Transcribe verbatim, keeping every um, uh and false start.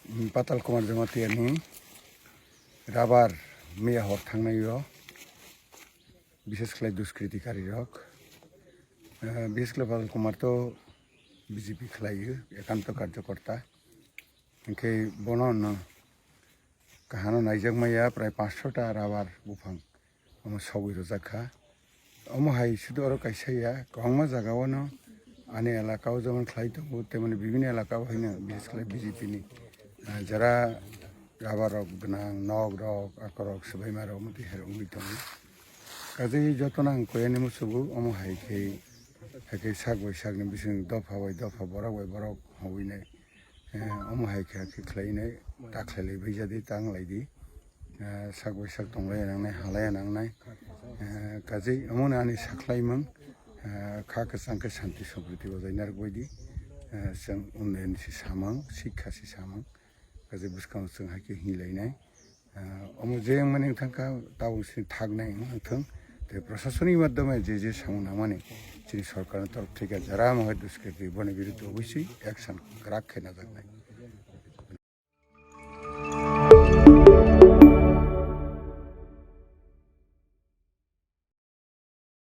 Patal Kumar Jamatia ni rabar miya hor thangnai o, bishes khlai duskriti kari rok. Eh, bishes khlai Patal Kumar to B J P khlai o, ekanto karjokorta. Hinkhe bono no kahano naijak maya prai panchsho ta rabar buphang omo sogwi rwjak kha. Omo hai sudu oro kaisa ya, kwbangma jaga o no ani elaka o jemon khlai tongo, temoni bibini elaka o haino, bishes khlai B J P ni, ah, jara rabar rok gwnang, nok rok, akorok, swbaima rok, omo twi hai wngwi tongo. Kaje joto no ang koyani musugo, omo hai khe, hai khe sak bai sak ni bising dopha bai dopha, borok bai borok howinai. Eh, omo hai khe, khe khlainai, ta khlailai bai jadi, ta wnglai di. Eh, sak bai sak tonglai nangnai, halai nangnai. Eh, kaje omo no ani sakhlaimang, eh, kha kwchang khe santi sampriti bojai narwk bai di. Eh, chwng unnayan si samang, sikha si samang. Kaje bwskango chwng hai khe hinlainai. Ah, omo je wngmani wngthang kha, tabuk sini thaknai wngthang. Tei prasasoni madhyome je je samung nangmani chini sorkarni torof theke jara mohai duskriti boni biruddhe obosoi action kwrak khe najaknai.